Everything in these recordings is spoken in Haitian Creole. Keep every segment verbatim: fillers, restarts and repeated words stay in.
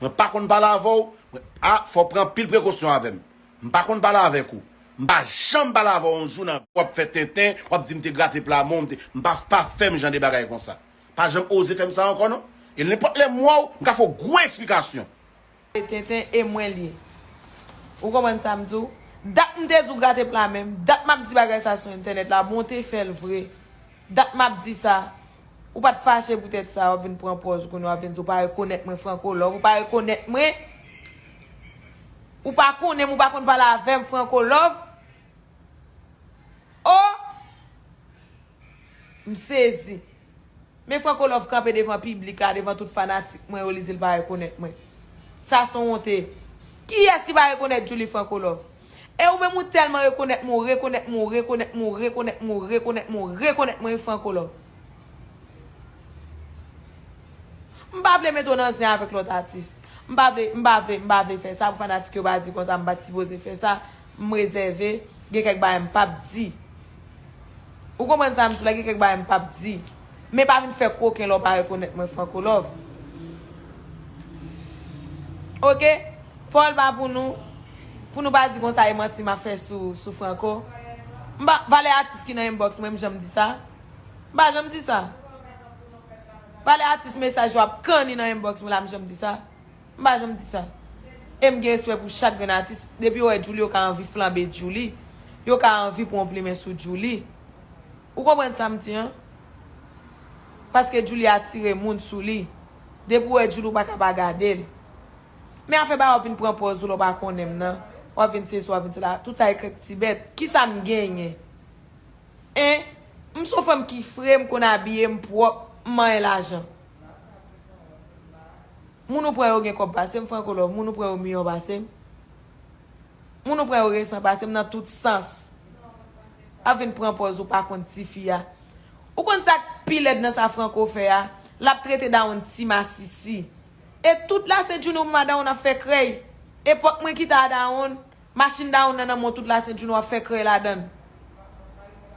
Mwen pa konn pale avè w. Mwen, a, fò w pran anpil prekosyon avè m. M pa konn pale avèk ou. M pa janm pale avè w yon jou nan w ap fè tenten, w ap di m te grate pla men w, m te, m pa, pa fè m jan de bagay konsa. Pa janm oze fè m sa ankò non. E nenpòt lè m wè w, m ka fè w gwo eksplikasyon. Tenten e mwen li ye. Ou konprann sa m di w? Dat m te di w grate pla men m, dat m ap di bagay sa sou entènèt la, bon w te fè l vre. Dat m ap di sa. Ou pa t fache poutèt sa, w ap vin pran pòz ou konnen w ap vin di w pa rekonèt mwen Franco Love, ou pa rekonèt mwen. Ou pa konnen m, ou pa konn pale avè m Franco Love. Oh! M sezi. Men Franco Love kanpe devan piblik la, devan tout fanatik mwen yo, li di l pa rekonèt mwen. Sa se yon wonte. Kiyès ki pa rekonèt Djouly Franco Love? E ou menm ou tèlman rekonèt mwen, ou rekonèt mwen, ou rekonèt mwen, ou rekonèt mwen, ou rekonèt mwen, ou rekonèt mwen Franco Love. M pa vle mete w nan zen avèk lòt atis. M pa vle, m pa vle, m pa vle fè sa pou fanatik yo pa di konsa m pa t sipoze fè sa. M rezève, gen kèk bagay m p ap di. Ou konprann sa m di w la, gen kèk bagay m p ap di. Men pa vin fè koken lè w pa rekonèt mwen Franco Love. Oke? Paul pa pou nou, pou nou pa di konsa e manti m ap fè sou, sou Franco. M pa, valè atis ki nan inbox mwen, m janm di sa? M pa janm di sa. Valè atis mesaj yo ap kanni nan inbox mwen la, m janm di sa? M pa janm di sa. E m gen respè pou chak grenn atis. Depi yo wè Djouly, yo ka anvi flanbe Djouly. Yo ka anvi pran yon plimen sou Djouly. Ou konprann sa m di an? Paske Djouly atire moun sou li. Depi w wè Djouly, ou pa ka pa gade l. Men afè ba w ap vin pran pòz ou lè w pa konnen m nan. W ap vin sesi, w ap vin sela. Tout sa e kèk ti bèt. Kisa m genyen? En? M se yon fanm ki fre, m konn abiye, m pwòp, m manyen lajan. Moun ou pran yo gen kòb pase m, Franco Love, moun ou pran yo miyò pase m. Moun ou pran yo resan pase m nan tout sans. Ap vin pran pòz ou pa konn tifi a. Ou konn sa k pi lèd nan sa Franco fè a? L ap trete Dawonn ti masisi. E tout la sent jounen ou mwen a Dawonn ap fè krèy. Epòk mwen kite a Dawonn, machin Dawonn nan nan men w tout la sent jounen w ap fè krèy ladan l.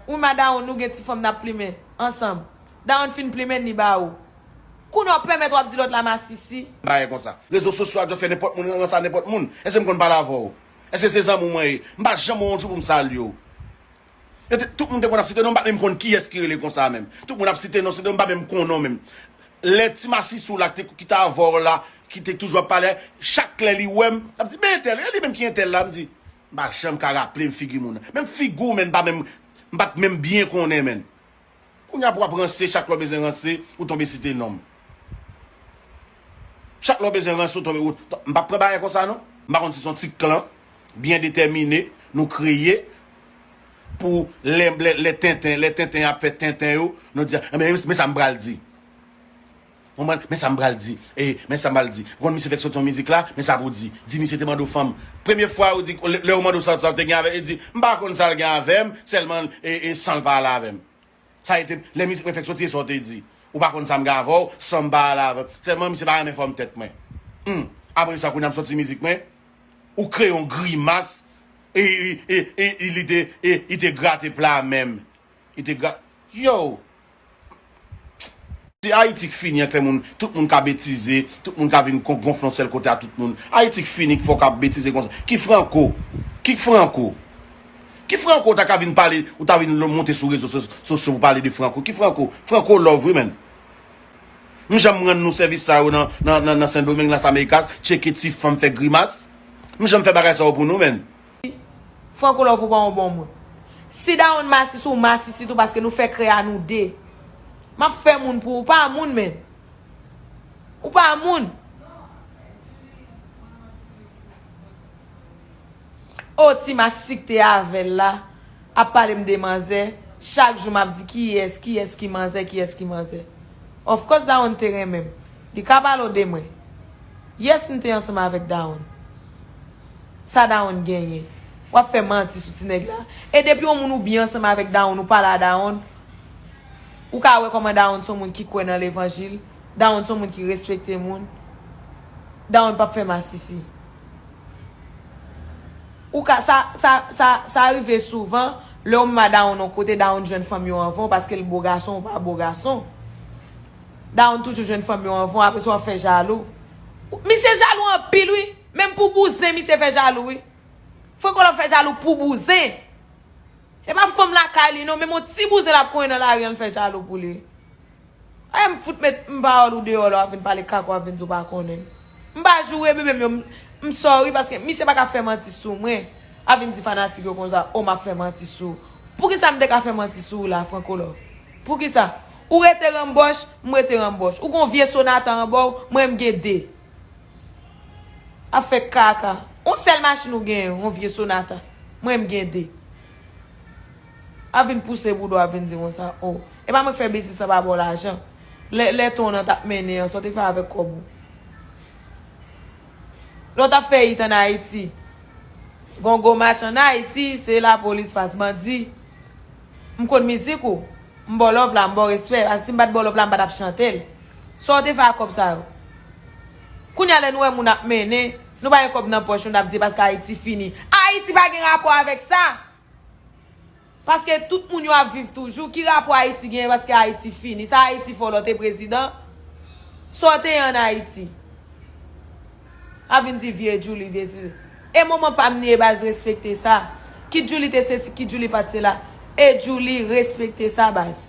Ou mwen a Dawonn nou gen ti fanm n ap plimen ansanm. Dawonn fin plimen l li ba ou. Kounye a w pèmèt w ap di lòt la masisi. Bagay konsa. Rezo sosyo a dwe fè nenpòt moun ranse a nenpòt moun. Èske m konn pale avè w? Èske se zanmi w mwen ye? M pa janm wè yon jou pou m salye w. Yo te, tout moun te konn ap site non, m pa t menm konn kiyès ki rele konsa menm. Tout moun ap site non, site non, m pa menm konnen w menm. Lè ti masisi w la ki te, ki te avè w la, ki te toujou ap pale, chak lè li wè m, l ap di, men entèl, e li menm ki entèl la, m di, m pa janm ka raple m figi moun nan. Menm figi w menm, m pa menm, m pa t menm byen konnen menm. Kounye a pou w ap ranse, chak lè w bezwen ranse, ou tonbe site non m. Chak lè w bezwen ranse, ou tonbe, ou, m p ap pran bagay konsa non. M pa konn si se yon ti klan byen detèmine nou kreye pou lè, lè, lè tenten, lè tenten ap fè tenten yo, nou di, men, men sa m pral di. Konprann? Men sa m pral di. E, men sa m pral di. Ou konn misye fèk soti yon mizik la, men sa pou w di. Di misye te mande w fanm. Premye fwa ou di, lè, lè ou mande w sa, sa w te gen avè l, li di, m pa konn sa l gen avè m, sèlman, e, e san l pa ale avè m. Sa rete, lè mizik mwen fèk soti, e sa w te di. Ou pa konn sa m gen avè w, san m pa ale avè m. Sèlman misye pa renmen fòm tèt mwen. Humm. Apre sa, kounye a m soti mizik mwen, ou kreye yon grimas, e, e, e, e, e li te, e, li te grate pla men m. Li te gra-, yo! Se Ayiti k fini an k fè moun, tout moun ka betize, tout moun ka vin kon-, gonfle yon sèl kote a tout moun. Ayiti k fini k fè w ka betize konsa. Ki Franco? Ki Franco? Ki Franco ou ta ka vin pale, ou ta vin monte sou rezo so-, sosyo pou pale de Franco? Ki Franco? Franco love wi menn. M janm rann nou sèvis sa yo nan, nan, nan, nan Sendomeng, Las Américas, tcheke ti fanm fè grimas? M janm fè bagay sa yo pou nou menn. Franco Love ou pa yon bon moun. Si Dawonn masisi, ou masisi tou paske nou fè krèy a nou de. M ap fè moun pou ou, ou pa moun menn. Ou pa moun. O ti masisi k te avè l la, ap pale m de manzè, chak jou m ap di kiyès, kiyès ki manzè, kiyès ki manzè. Of course Dawonn te renmen m. Li ka pale w de mwen. Yes m te ansanm avèk Dawonn. Sa Dawonn genyen? W ap fè manti sou ti nèg la. E depi yon moun ou byen ansanm avèk Dawonn, ou pale a Dawonn, ou ka wè kòman Dawonn se yon moun ki kwè nan levanjil, Dawonn se yon moun ki respekte moun. Dawonn p ap fè masisi. Ou ka, sa, sa, sa, sa rive souvan, lè w menm a Dawonn yon kote, Dawonn jwenn fanm yo anvan w paske l bo gason, ou pa bo gason. Dawonn toujou jwenn fanm yo anvan w, apre sa w ap fè jalou. Misye jalou! anpil wi. Menm pou bouzen misye fè jalou wi. Franco Love fè jalou pou bouzen. E pa fanm lakay li non, menm yon ti bouzen l ap konyen nan lari an l fè jalou pou li. Ay, m fout met m pawòl ou deyò lè w ap vin pale kaka w ap vin di w pa konnen m. M pa joure bebe m yo, m, m sorry paske misye pa ka fè manti sou mwen. Ap vin di fanatik yo konsa, o m ap fè manti sou ou. Poukisa m te ka fè manti sou ou la, Franco Love? Poukisa? Ou rete ranbòch, m rete ranbòch. Ou gon vye sonata anba w, mwen m gen de. Ap fè kaka. On sèl machin ou genyen, on vye sonata. Mwen m gen de. Ap vin pouse bouda w ap vin di konsa, o. E pa mwen k fè biznis lan pa ba w lajan. Lè, lè ton nan t ap mennen an, sa w te fè avèk kòb ou? Lè w t ap fè it ann Ayiti. Gon gwo match ann Ayiti, se lapolis fas bandi. M konn mizik ou. M ba w love la, m ba w respè. Paske si m pa t ba w love la, m pa t ap chante l. Sa w te fè ak kòb sa yo? Kounye a lè nou wè moun ap mennen, nou pa gen kòb nan pòch nou, n ap di paske Ayiti fini. Ayiti pa gen rapò avèk sa! Paske tout moun yo ap viv toujou. Ki rapò Ayiti genyen paske Ayiti fini? Sa Ayiti fè w lè w te prezidan? Sa w te ye ann Ayiti? Ap vin di vye Djouly, vye sesi. E moman pa m li ye baz, respekte sa. Kit Djouly te sesi, kit Djouly pa t sela. E Djouly, respekte sa baz.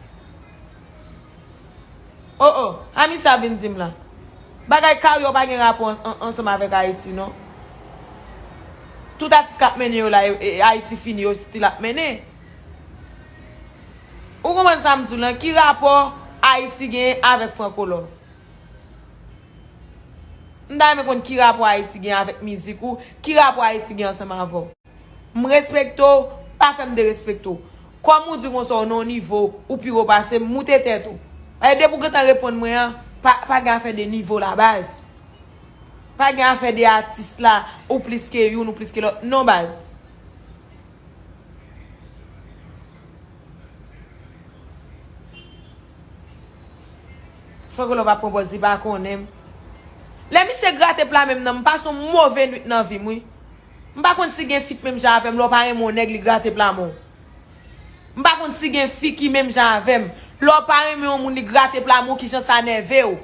O o, a misye ap vin di m la. Bagay karyè w pa gen rapò an, an, ansanm avèk Ayiti non. Tout atis k ap mennen yo la, e, e, Ayiti fini yo still ap mennen. Ou konprann sa m di w lan? Ki rapò Ayiti genyen avèk Franco Love? M ta renmen konn ki rapò Ayiti gen avèk mizik ou, ki rapò Ayiti gen ansanm avè w. M respekte w, pa fè m derespekte w. Kòm ou di konsa w nan yon nivo, ou pi wo pase m, moute tèt ou. E depi w gentan reponn mwen an, pa, pa gen afè de nivo la baz. Pa gen afè de atis la, ou plis ke youn, ou plis ke lòt. Non baz. Franco Love ap pran pòz li pa konnen m. Lè misye grate pla men m nan, m pase yon move nwit nan vi m wi. M pa konn si gen fi k menm jan avè m, lè w pa renmen yon nèg li grate pla men w. M pa konn si gen fi ki menm jan avè m. Lè w pa renmen yon moun li grate pla men w, kijan sa nève w?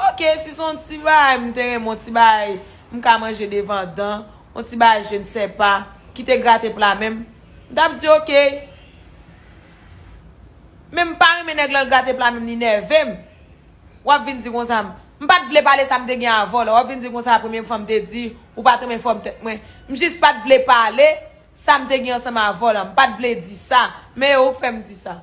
Ok, si se yon ti bagay, m te renmen yon ti bagay, m ka manje devan dan, yon ti bagay je ne sais pas, ki te grate pla men m, m t ap di ok. Men m pa renmen nèg lè l grate pla men m, li nève m. W ap vin di konsa, m, m pa t vle pale sa m te gen avè w la, w ap vin di konsa premye fwa m te di, ou pa t renmen fòm tèt mwen. M jis pa t vle pale sa m te gen ansanm avè w la, m pa t vle di sa, men ou fè m di sa.